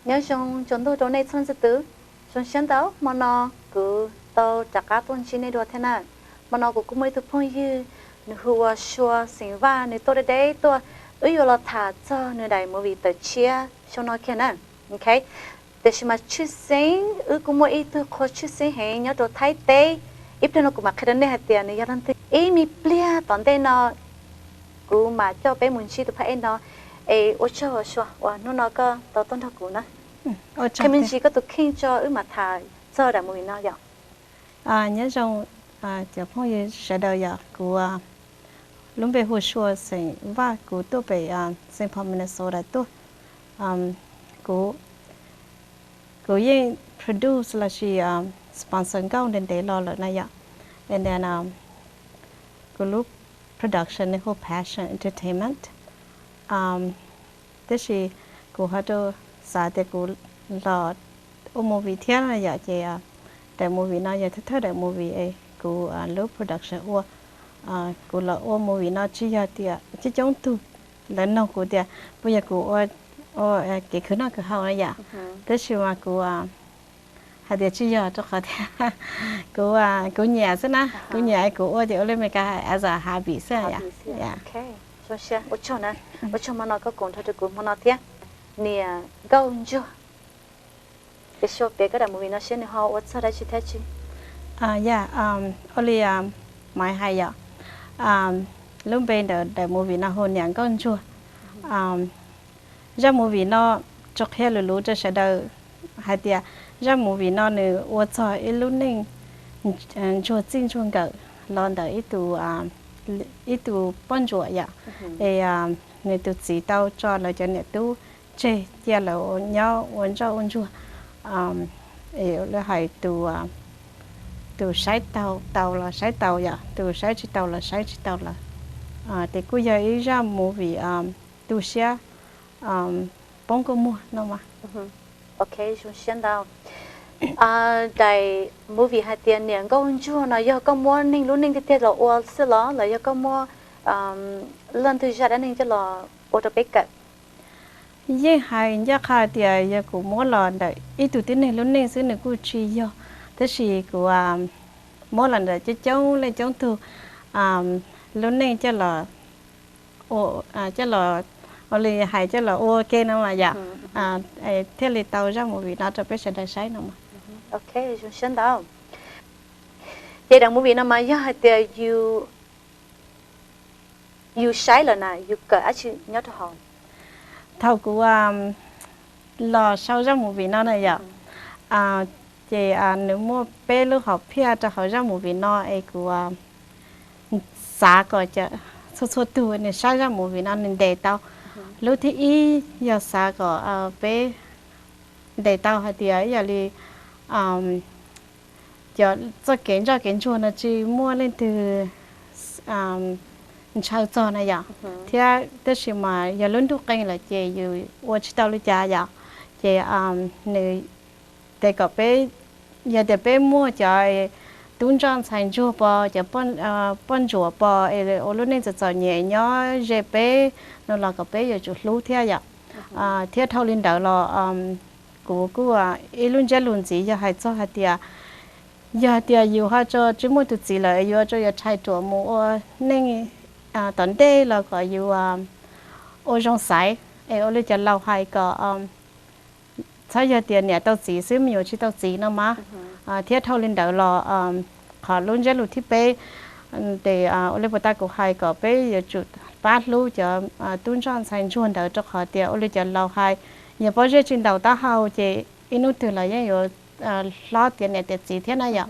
Nyob zoo tsaus ntuj rau nej txhua leej txhua tus. Zoo siab ntau hmo no kuv tau rov qab tuaj ntsib nej dua thiab na. Hmo no kuv kuj muaj ib tug phooj ywg, nws hu ua Sua xeem Vaj, nws tuaj deb deb tuaj, wb yuav los tham txog nws daim movie tawm tshiab xyoo no kiag na. Ok, tiam sis mas tshwj xeeb wb kuj muaj ib tug qhua tshwj xeeb heev nyob rau Thaib teb. Ib pliag no kuv mam qhia rau nej hais tias nws yog leej twg. Ib me pliag tom ntej no kuv mam coj peb mus ntsib tus phab ej no. Es ua tsaug Sua uas hnub no koj tau tuaj nrog kuv na. Qhia me ntsis koj tus kheej tso wb mam tham txog daim movie no yom. Nyob zoo cov phooj ywg sawv daws yom, kuv lub npe hu Sua xeem Vaj, kuv tuaj pem Saint Paul Minnesota tuaj. Kuv, kuv yeej produce lossis sponsor nkauj ntev ntev los lawm na yom. And then kuv lub production nws hu Passion Entertainment. Tab sis kuv ho rau xav tias kuv los ua movie thiab na yom, ces daim movie no yog thawj thawj daim movie es kuv lub production ua. Kuv los ua movie no tsis yog tias coob coob tug lawv noog kuv tias puas yog kuv ua kev khwv noj khwv haus na yom, tab sis mas kuv hais tias tsis yog rau qhov tias kuv, kuv nyiam xwb na, kuv nyiam kuv ua ces ua li Meskas hais as a hobby xwb yom. Ua tsaug na, ua tsaug hmo no koj koom nrog rau kuv hmo no thiab. Niam Nkauj Ntsuag, es Sua piav koj daim movie no seb nws ho ua txog dab tsi thiab tsi. Yog, ua li Maiv hais yom, lub npe ntawm daim movie no hu Niam Nkauj Ntsuag. Zaj movie no tsuas qhia lus luv rau sawv daws hais tias zaj movie no nws ua txog ib lub neej ntsuag txij ntsuag nkawm los ntawm ib tug, ib tug poj ntsuam yom, es nws tus txiv tau tso lawv cov niam tub tseg cia lawv nyob ua ntsoj ua ntsuag. Es lawv hais tus, tus saib tau tau los saib tau yom, tus saib tsis tau los saib tsis tau lawm. Ces kuj yog ib zaj movie tu siab, poob kua muag no mas. Ok, zoo siab ntau. Daim movie hais tias Niam Nkauj Ntsuag no yog koj muab neeg lub neej tiag tiag los ua xwb los los yog koj muab leej twg zaj dab neeg coj los ua rau peb kawm? Yeej hais ncaj qha tias yog kuv muab los ntawm ib tug tib neeg lub neej xwb nws kuj tsis yog, tab sis kuv muab los ntawm coob coob leej coob tug lub neej coj los ua, coj los, ua li hais coj los ua ke no mas yom, thiaj li tau zaj movie no rau peb sawv daws saib no mas. Ok, zoo siab ntau. Ces daim movie no mas yog hais tias yus, yus saib lawm na yus kawm dab tsi nyob rau hauv? Thaum kuv los sau zaj movie no na yom, ces nws muaj peb lub hom phiaj rau hauv zaj movie no es kuv xav kom txhua txhua tug nws saib zaj movie no nws ntes tau. Lub thib ib yog xav kom peb ntes tau hais tias ib yam li cov txoj kev ntsoj kev ntsuag no tsis muaj leej twg ntshaw txog na yom, thiab tab sis mas yog lub ntuj qees lawm ces yus ua tsis tau li cas yom, ces nws tes kom peb, yog tias peb muaj cov tub ntsoj ntxhais ntsuag pos, cov poj ntsuam pos es ua lub neej txom txom nyem nyob ze peb no los kom peb yuav tsum hlub thiab yom. Thiab dhau li ntawd los kuv kuj ib lub ntsiab lus ntxiv yog hais txog hais tias yog tias yus ho tso tsis muaj tus txiv lawm yus ho tso yuav rhais ruam mus ua neej tom ntej los kom yus ua zoo xaiv, es ua li cov laus hais kom txhob yog tias niam tau txiv xwb me nyuam tsis tau txiv no mas. Thiab dhau li ntawd los qhov lub ntsiab lus thib peb, ces ua li puas tas kuv hais kom peb yuav tsum pab hlub cov tub ntsoj ntxhais ntsuag ntawd rau qhov tias ua li cov laus hais, yog pob zeb tsis ntaus taub hau ces ib hnub twg los yeej yuav hlob tiav niam tiav txiv thiab na yom.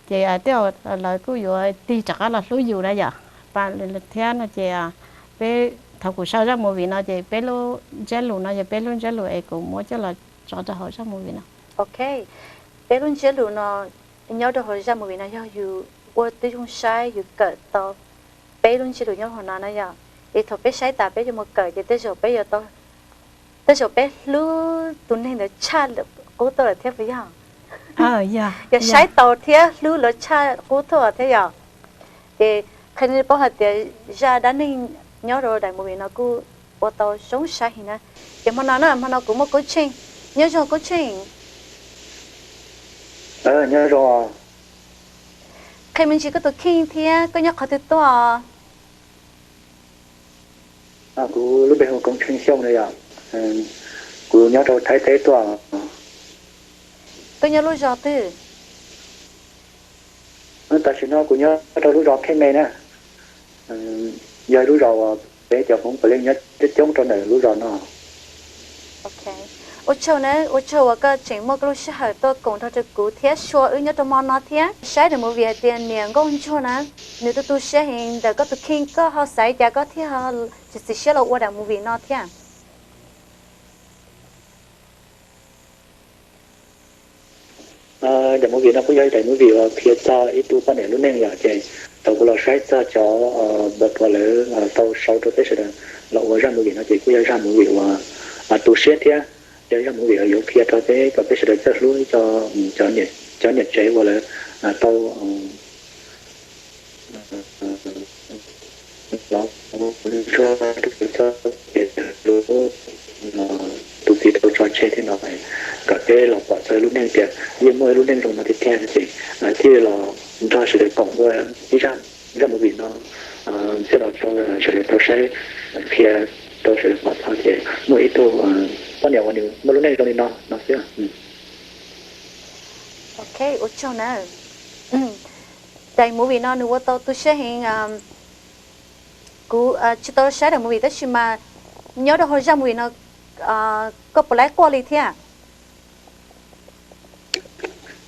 Ces tej zaum lawv kuj yuav tig rov qab los hlub yus na yom. Thiab no ces peb, thaum kuv sau zaj movie no ces peb lub ntsiab lus no yog peb lub ntsiab lus es kuv muab coj los tso rau hauv zaj movie no. Ok, peb lub ntsiab lus no nyob rau hauv zaj movie no yog yus ua tib zoo saib yus kawm tau peb lub ntsiab lus nyob hauv no na yom. Es thaum peb saib tas peb yuav mus kawm ces tej zaum peb yuav tau, tej zaum peb hlub tus neeg ntawd tshaj qub tuaj lawm thiab puas yog? Yog saib tau thiab hlub lawv tshaj qub tuaj thiab yom. Ces qhia nej paub hais tias zaj dab neeg nyob rau daim movie no kuj ua tau zoo saib heev na. Ces hmo no na, hmo no kuv muaj koob tsheej Nyob zoo Koob Tsheej. Nyob zoo. Qhia me ntsis koj tus kheej thiab koj nyob qhov twg tuaj? Kuv lub npe hu Koob Tsheej Xyooj na yom. Kuv nyob rau Thaib teb tuaj. Koj nyob lub zos twg? Tam sim no kuv nyob rau lub zos Khej Me na. Yog ib lub zos uas peb cov Hmoob puav leej nyob coob coob rau ntawm lub zos no. Ua tsaug na, ua tsaug uas koj tseem muaj koj lub sij hawm tuaj koom nrog rau kuv thiab Sua wb nyob rau hmo no thiab saib daim movie hais tias Niam Nkauj Ntsuag na. Nws tu tu siab heev ntawm koj tus kheej, koj ho xav cas koj thiaj ho txiav txim siab los ua daim movie no thiab? Daim movie no kuj yog ib daim movie uas qhia txog ib tug poj niam lub neej yom, ces thaum kuv los saib txog cov npawg puav lawv tau sau rau peb sawv daws los ua zaj movie no ces kuj yog zaj movie uas tu siab thiab yog zaj movie uas yuav qhia rau peb kom peb sawv daws txawj hlub cov niam tsev uas lawv tau los ua txog kev hlub tus txiv tau tso tseg thiab no, kom peb los pom txog lub neej tias yeej muaj ib lub neej zoo no tiag tiag ces thiaj los nrog sawv daws koom ua ib zaj movie no thiaj los rau sawv daws tau saib, qhia rau sawv daws pom txog tias muaj ib tug poj niam uas nws muaj lub neej zoo li no no xwb. Ok, ua tsaug na. Daim movie no nws ua tau tu siab heev. Kuv tsis tau saib daim movie tab sis mas nyob rau hauv zaj movie no koj puas laib quaj li thiab?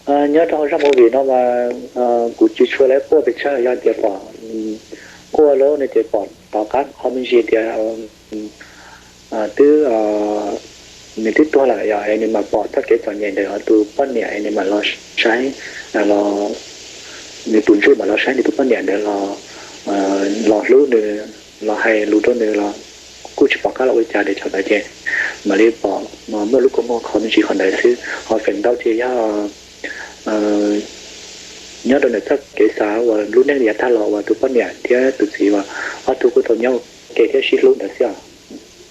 Nyob rau hauv zaj movie no mas kuv tsis tshua laib quaj pes tsawg, yog tias pom quaj lawm no ces pom tom qab qhov me ntsis tias twb, nws twb tuag lawm yom, es nws mam pom txoj kev txom nyem ntawm tus poj niam es nws mam los saib, los nws tus ntsuj mam los saib nws tus poj niam ntawd los hlub nws, los hais lus rau nws los kuj tsis pom qab los ua cas, ces thaum ntawd ces mam li pom muaj lub kua muag qhov me ntsis qhov ntawd xwb. Ho feem ntau ces yog nyob rau ntawm txoj kev xav uas lub neej yav tag los uas tus poj niam thiab tus txiv uas ob tug kuj tau nyob ua ke thiab sib hlub ntawd xwb os.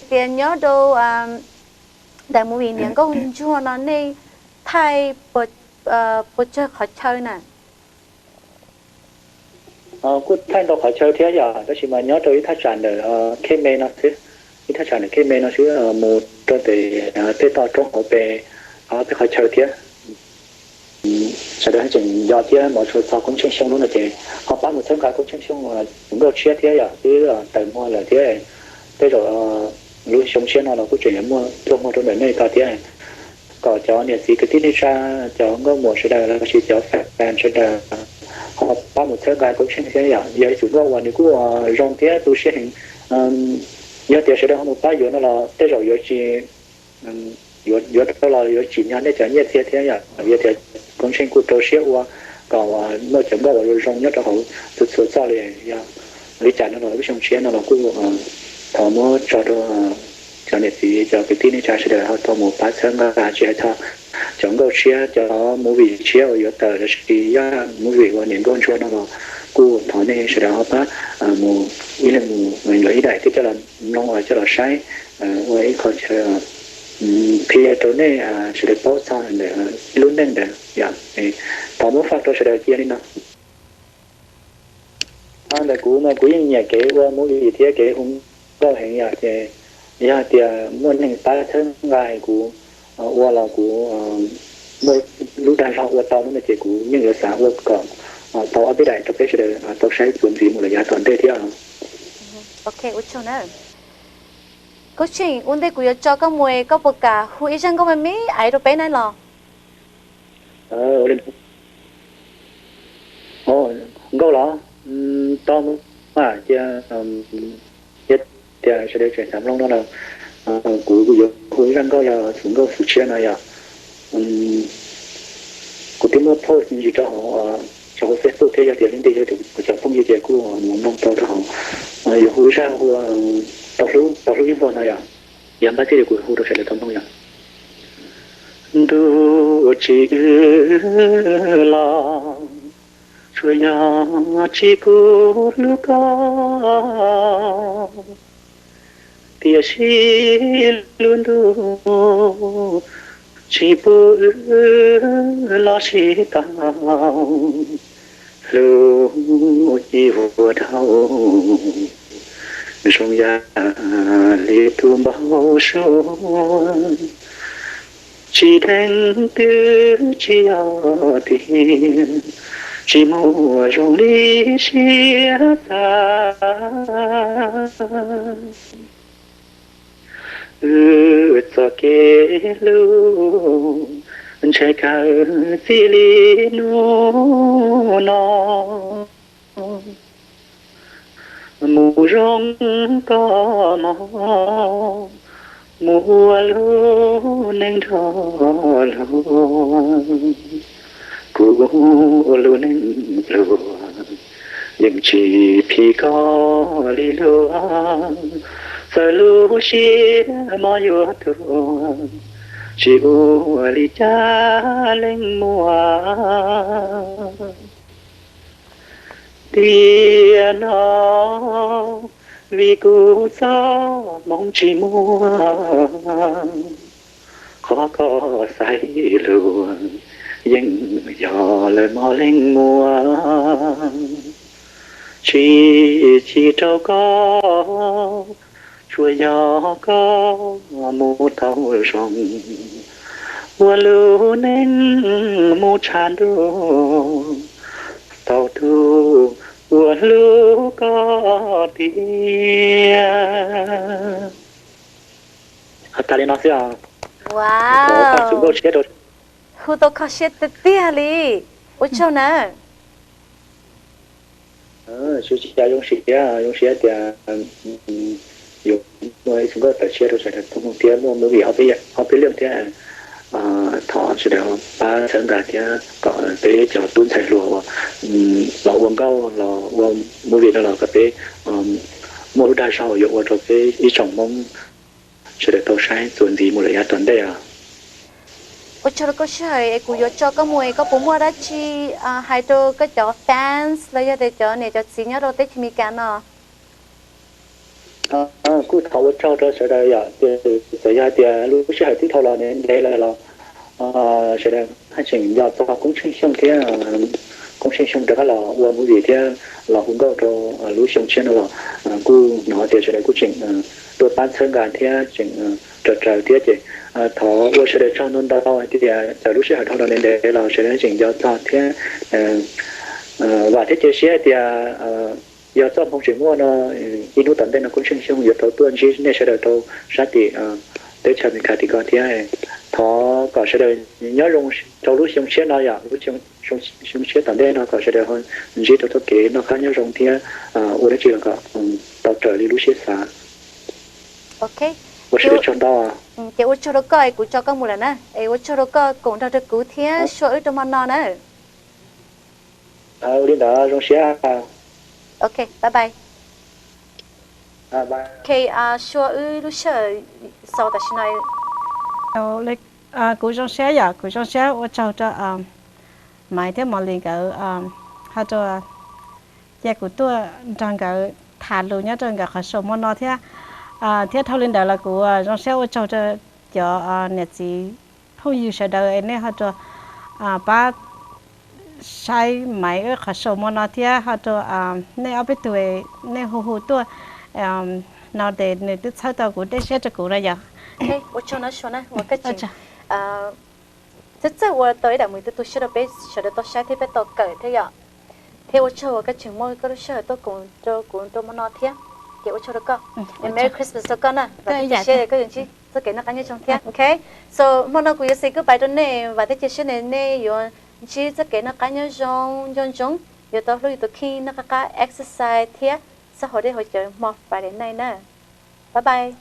Tias nyob rau daim movie Niam Nkauj Ntsuag no nej thaij puas tsawg qhov chaw na? Kuj thaij ntau qhov chaw thiab yom, tab sis mas nyob rau ib thaj tsam ntawm Khej Me no xwb, ib thaj tsam ntawm Khej Me no xwb, mus rau pem tej toj roob hauv pes ob peb qhov chaw thiab. Sawv daws tseem nco thiab hnov tshua txog Koob Tsheej Xyooj lub no ces ho pab mus txhawb nqa Koob Tsheej Xyooj, tus nkauj tshiab thiab yom, twb tawm muag lawm thiab, tej zaum lub xyoo tshiab no los kuj tseem yuav muaj tuaj muag rau ntawm nej ko thiab. Kom cov niam txiv kwv tij neej tsa, cov nkauj muam sawv daws los sis cov fans sawv daws ho pab mus txhawb nqa Koob Tsheej thiab yom, yog ib tus nkauj uas nws kuj zoo thiab tu siab heev. Yog tias sawv daws ho mus pab yuav no los tej zaum yuav tsis, yuav tau los yuav tsim nyog nej cov nyiaj txiag thiab yom, yog tias Koob Tsheej kuj rau siab ua kom muaj cov nkauj uas zoo zoo nyob rau hauv txhua txhua txoj li. Yog li cas no los lub xyoo tshiab no los kuj thov muab tso rau cov niam txiv cov kwv tij neej tsa sawv daws ho tau mus pab txhawb nqa, tsis hais txog cov nkauj tshiab, cov movie tshiab uas yuav tawm los sis yog movie uas Niam Nkauj Ntsuag no los kuj thov nej sawv daws ho pab mus ib leeg mus nkawd ib daim thiab coj los mloog, coj los saib ua ib qho chaw qhia rau nej sawv daws paub txog ntawm ib lub neej ntawd yom. Thov muab faj rau sawv daws cia li no. Ntawm kuv mas kuv yeej nyiam kev ua movie thiab kev hu nkauj heev yom, ces yog tias muaj neeg pab txhawb nqa es kuv ua los kuv muaj lub dag zog ua tau no ces kuv yeej yuav xav ua kom tau ob peb daim rau peb sawv daws tau saib txuas ntxiv mus lawm yav tom ntej thiab. Koob Tsheej, ua ntej kuv yuav tso koj mus es koj puas kam hu ib zaj nkauj me me aiv rau peb na los? Nkauj los tau, cia, cia tias sawv daws tseem xav mloog no los kuv yuav hu ib zaj nkauj yog tus nkauj xwm tshiab no yom. Kuv twb muab post me ntsis rau hauv, rau hauv Facebook thiab, yog tias leej twg yog kuv cov phooj ywg ces kuj mus mloog tau rau hauv. Yuav hu ib zaj hu tau hlub, tau hlub ib vuag no yom. Yog npaj txij li kuv hu rau sawv daws tau mloog yom. Ntuj tsis los, tsuas yog tsis pub hlub koj, tiam sis lub ntuj tsis pub wb los sib tau, hlub ib vuag dhau zoo yam li tus npau suav. Tsis dheev twb tsis yog tiag, tsis muaj zoo li siab xav. Wb txoj kev hlub ntshe kawg txij li hnub no mus zoo koj mog, mus ua lub neej nrog luag. Kuv ua lub neej pluag, yeej tsis phim koj li luag. Txawm lub siab mos yuav tuag, tsis ua li cas leej muam. Tiam no vim kuv txoj hmoov tsis muaj, qhov koj xaiv luag yeej yog lawv mos leej muam. Tsis tsis rau koj, tsuas yog koj mus tau zoo, ua lub neej mus tshav ntuj, tau tus uas hlub koj tiag. Ho tas li no xwb os. Thov koj txhua nkauj siab rau. Hu tau kho siab tiag tiag li. Ua tsaug na. Siab, zoo siab, zoo siab tias yuav muaj ib txhia nkauj tawm tshiab rau sawv daws tau mloog thiab muaj movie ob peb leej thiab. Thov sawv daws pab txhawb nqa thiab kom peb cov tub ntxhais hluas uas los ua nkauj los ua movie no los kom peb muaj lub dag zog yuav ua rau peb ib tsoom Hmoob sawv daws tau saib txuas ntxiv mus lawm yav tom ntej os. Ua tsaug rau koj sij hawm es kuv yuav tso koj mus es koj puas muaj dab tsi hais rau koj cov fans los yog tias cov niam cov txiv nyob rau teb chaws Amelikas no? Kuj thov ua tsaug rau sawv daws yom, txawm yog tias lub sij hawm twb dhau los ntev lawm los sawv daws haj tseem nco txog Koob Tsheej Xyooj thiab, Koob Tsheej Xyooj rov qab los ua movie thiab los hu nkauj rau lub xyoo tshiab no los kuj hnov tias sawv daws kuj tseem tuaj pab txhawb nqa thiab tseem raws raws thiab ces thov ua sawv daws tsaug ntau ntau hais tias txawm lub sij hawm dhau los ntev ntev los sawv daws tseem nco txog thiab vam thiab cia siab tias yog txoj hmoo tseem muaj no, ib hnub tom ntej no Koob Tsheej Xyooj yuav tau tuaj ntsib nej sawv daws rau sab tim teb chaws Amelikas tim ko thiab. Thov kom sawv daws nyob zoo rau lub xyoo tshiab no yom, lub xyoo tshiab tom ntej no kom sawv daws ho ntsib rau txoj kev noj qab nyob zoo thiab ua dab tsi los kom tau raws li lub siab xav. Ua sawv daws tsaug ntau. Ces ua tsaug rau koj es kuv tso koj mus lawm na, es ua tsaug rau koj koom nrog rau kuv thiab Sua wb rau hmo no na. Ua li ntawd zoo siab. Ok, bye bye. Sua wb lub sij hawm xaus tam sim no. Kuv zoo siab yom, kuv zoo siab ua tsaug rau Maiv thiab Mos Lis nkawd ho rau cia kuv tuaj nrog nkawd tham lus nyob rau nkawd qhov show hmo no thiab. Thiab dhau li ntawd los kuv zoo siab ua tsaug rau cov niam txiv phooj ywg sawv daws es nej ho rau pab saib Maiv wb qhov show hmo no thiab ho rau nej ob peb tug nej hu hu tuaj no ces nws twb txhawb tau kuv dej siab rau kuv no yom. Ua tsaug na Sua na, ua koj tseem txawj txawj ua tau ib daim movie tu siab rau peb sawv daws tau saib thiab peb tau kawm thiab yom. Thiab ua tsaug uas koj tseem muaj koj lub sij hawm tuaj koom rau kuv rau hmo no thiab. Ces ua tsaug rau koj. Merry Christmas rau koj na, vam thiab cia siab koj yuav ntsib txoj kev noj qab nyob zoo thiab. Ok, so hmo no kuv yuav say goodbye rau nej, vam thiab cia siab nej yuav ntsib txoj kev noj qab nyob zoo, nco ntsoov, yuav tau hlub yus tus kheej, noj qab qab, exercise thiab txhob haus dej haus cawv hmo Friday night na. Bye bye.